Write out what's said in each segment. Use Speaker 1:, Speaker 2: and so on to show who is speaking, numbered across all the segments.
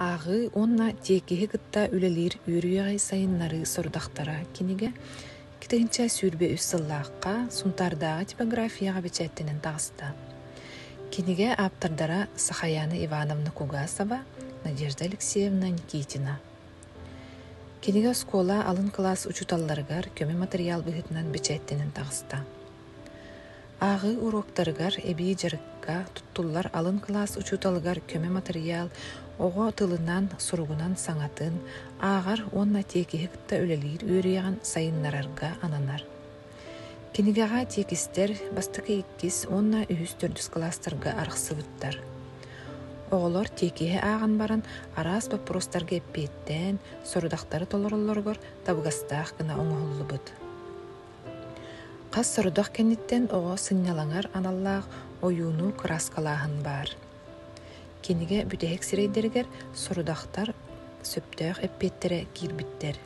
Speaker 1: Ааҕыы уонна тиэкиһи кытта үлэлиир үөрүйэҕи сайыннарыы сорудахтара кинигэ 2023 сыллаахха Сунтаардааҕы типографияҕа бэчээттэнэн таҕыста. Кинигэ ааптардара Сахаяна Ивановна Кугасова, Надежда Алексеевна Никитина. Кинигэ оскуола алын кылаас учууталларыгар көмө матырыйаал быһыытынан бэчээттэнэн таҕыста. Ааҕыы уруоктарыгар эбии дьарыкка туттуллар алын кылаас учууталыгар көмө матырыйаал оҕо тылынан, суругунан саҥатын, ааҕар уонна тиэкиһи кытта үлэлиир үөрүйэҕин сайыннарарга ананар. Кинигэҕэ тиэкистэр бастакы иккис уонна үһүс төрдүс кылаастарга арахсыбыттар. Оҕолор тиэкиһи ааҕан баран араас боппуруостарга эппиэттээн, сорудахтары толороллоругар табыгастаах гына оҥоһуллубут. Хас сорудах кэнниттэн оҕо сынньалаҥар аналлаах ойууну кырааскалааһын баар. Кинигэ бүтэһик сирэйдэригэр сорудахтар сөптөөх эппиэттэрэ киирбиттэр.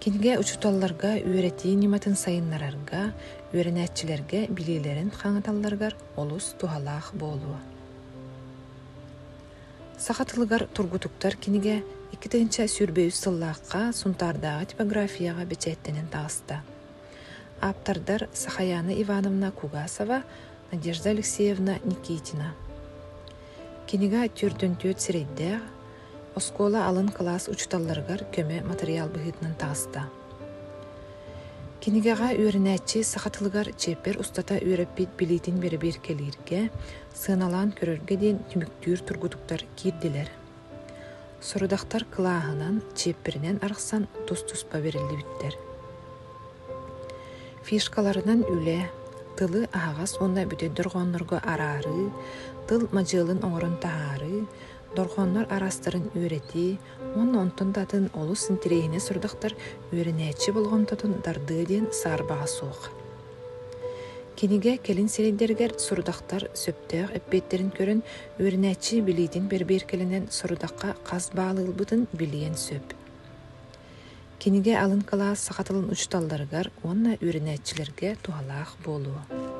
Speaker 1: Кинигэ учууталларга үөрэтии ньыматын сайыннарарга, үөрэнээччилэргэ билиилэрин хаҥаталларыгар олус туһалаах буолуо. Саха тылыгар тургутуктар кинигэ 2023 сыллаахха Сунтаардааҕы типографияҕа бэчээттэнэн таҕыста. Ааптардар Сахаяна Ивановна Кугасова, Надежда Алексеевна Никитина. Кинигэ 44 сирэйдээх, оскуола алын кылаас учууталларыгар көмө матырыйаал быһыытынан таҕыста. Кинигэҕэ үөрэнээччи саха тылыгар чиэппэр устата үөрэппит билиитин бэрэбиэркэлииргэ, сыаналаан көрөргө диэн түмүктүүр тургутуктар киирдилэр. Сорудахтар кылааһынан, чиэппэринэн арахсан тус-туспа бэриллибиттэр. Фишкаларынан үлэ, тылы аһаҕас уонна бүтэй дорҕооннорго араарыы, тыл мадьыалын оҥорон таһаарыы, дорҕооннор араастарын үөрэтии уонна онтон да атын олус интэриэһинэй сорудахтар үөрэнээччи болҕомтотун тардыа диэн саарбаҕа суох. Кинигэ кэлин сирэйдэригэр сорудахтар сөптөөх эппиэттэрин көрөн, үөрэнээччи билиитин бэрэбиэркэлэнэн сорудахха хас баал ылбытын билиэн сөп. Кинигэ алын кылаас саха тылын учууталларыгар уонна үөрэнээччилэргэ туһалаах буолуо.